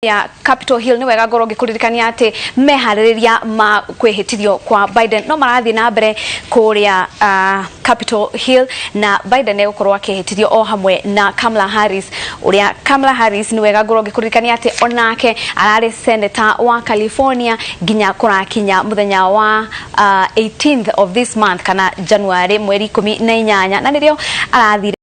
Ya Capitol Hill nĩ wega ngorwo ngĩkũririkania atĩ meharĩrĩria ma kwĩhĩtithio kwa Biden no marathiĩ na mbere kũrĩa Capitol Hill, na Biden egũkorwo akĩhĩtithio o hamwe na Kamala Harris, ũrĩa Kamala Harris nĩ wega ngorwo ngĩkũririkania atĩ onake ararĩ senator wa California nginya kũrakinya mũthenya wa 18th of this month kana January mweri 18, na nĩrĩo arathire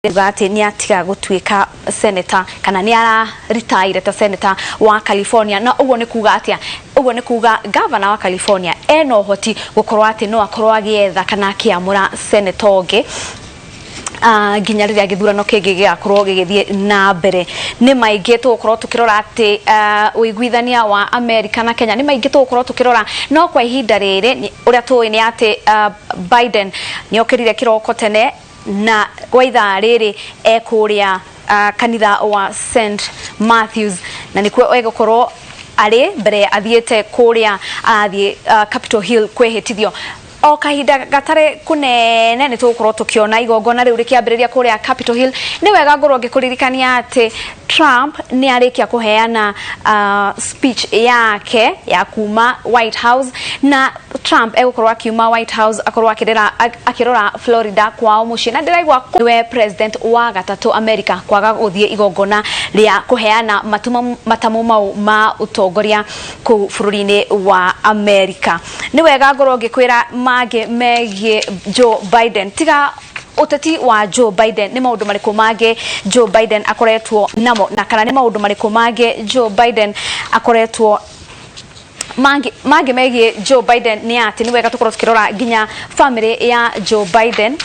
atĩ nĩ atiga gũtuĩka senator kana nĩ araritaire ta senator wa California. Na ũguo nĩ kuga atĩa? Ũguo nĩ kuga governor wa California ena ũhoti gũkorwo atĩ no akorwo agĩetha kana akĩamũra senator ũngĩ nginya rĩrĩa gĩthurano kĩngĩ gĩgakorwo gĩgĩthiĩ na mbere. Nĩ maingĩ tũgũkorwo tũkĩrora atĩ ũiguithania wa America na Kenya nĩ maingĩ tũgũkorwo tũkĩrora, no kwa ihinda rĩrĩ ũrĩa tũĩ nĩ atĩ Biden nĩ okĩrire kĩroko tene na kwa ithaa rĩrĩ ekũrĩa kanitha wa St Matthews, na nĩkuo egũkorwo arĩ mbere athiĩte kũrĩa arathiĩ Capitol Hill kwĩhĩtithio. O kahinda gatarĩ kũnene nĩ tũgũkorwo tũkĩona igongona rĩu rĩkĩambĩrĩria kũrĩa Capitol Hill. Nĩ wega ngorwo ngĩkũririkania atĩ Trump nĩ arĩkia kũheana speech yake ya kuma White House, na Trump egũkorwo akiuma White House akorwo akĩrora Florida kwao mũciĩ, na ndĩraigua nĩwe president wa gatatũ America kwaga gũthiĩ igongona rĩa kũheana matamu mau ma ũtongoria kũu bũrũri-inĩ wa America. Nĩ wega ngorwo ngĩkwĩra mangĩ megiĩ Joe Biden. Tiga ũteti wa Joe Biden, nĩ maũndũ marĩkũ mangĩ Joe Biden akoretwo namo, na kana nĩ maũndũ marĩkũ mangĩ Joe Biden akoretwo mangĩ megiĩ Joe Biden nĩ atĩ nĩ wega tũkorwo tũkĩrora nginya family ya Joe Biden.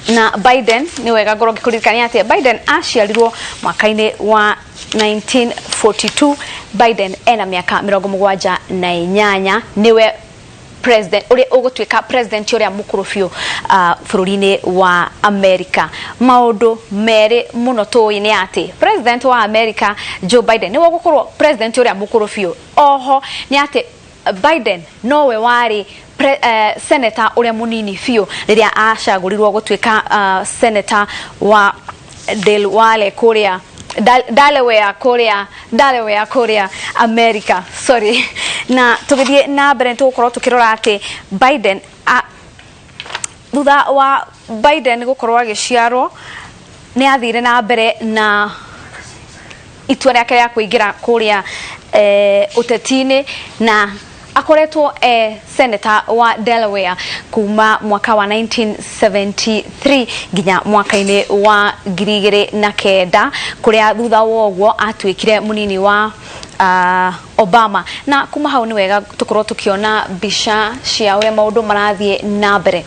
Na Biden nĩ wega ngorwo ngĩkũririkania atĩ Biden aciarirwo mwaka-inĩ wa 1942. Biden ena mĩaka 78, nĩwe president ũrĩa ũgũtuĩka president ũrĩa mũkũrũ biũ bũrũri-inĩ wa America. Maũndũ merĩ mũno tũĩ nĩ atĩ president wa America Joe Biden nĩwe ũgũkorwo president ũrĩa mũkũrũ biũ. Oho nĩ atĩ Biden nowe warĩ senator ũrĩa mũnini biũ rĩrĩa acagũrirwo gũtuĩka senator wa Delaware kũrĩa Delaware kũrĩa America, sorry. Na tũgĩthiĩ na mbere tũgũkorwo tũkĩrora atĩ Biden thutha wa Biden gũkorwo agĩciarwo nĩ athire na mbere na itua rĩake rĩa kũingĩra kũrĩa ũteti-inĩ, na akoretwo senator wa Delaware kuma mwaka wa 1973 nginya mwaka-inĩ wa 2009, kũrĩa thutha wa ũguo atuĩkire mũnini wa Obama. Na kuma hau nĩ wega tũkorwo tũkĩona mbica cia ũrĩa maũndũ marathiĩ na mbere.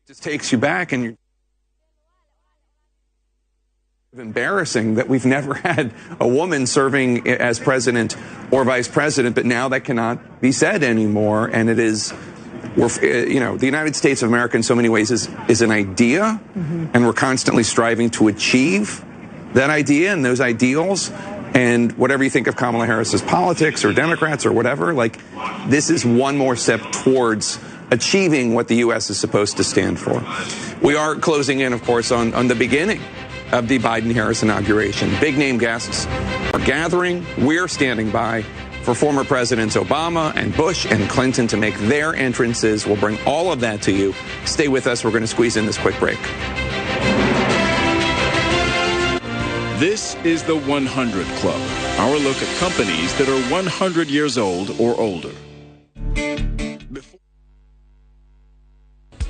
Just takes you back, and you're embarrassing that we've never had a woman serving as president or vice president, but now that cannot be said anymore. And it is, you know, the United States of America in so many ways is an idea, and we're constantly striving to achieve that idea and those ideals. And whatever you think of Kamala Harris's politics or Democrats or whatever, like, this is one more step towards achieving what the U.S. is supposed to stand for. We are closing in, of course, on the beginning of the Biden-Harris inauguration. Big-name guests are gathering. We're standing by for former Presidents Obama and Bush and Clinton to make their entrances. We'll bring all of that to you. Stay with us. We're going to squeeze in this quick break. This is the 100 Club, our look at companies that are 100 years old or older.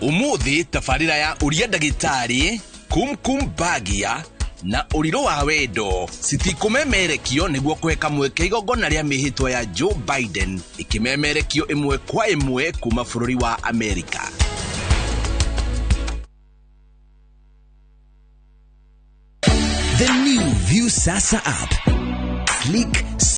Umuthi tabarĩra ya ũria ndagĩtarĩ Kumkum Bagia na ũrirũ wa wendo citikũmemerekio nĩguo kũhe kamweke igongona rĩa mĩhĩtwa ya Joe Biden ĩkĩmemerekio ĩmwe kwa ĩmwe kuma bũrũri wa Amerika. The new Viusasa app. Sleek,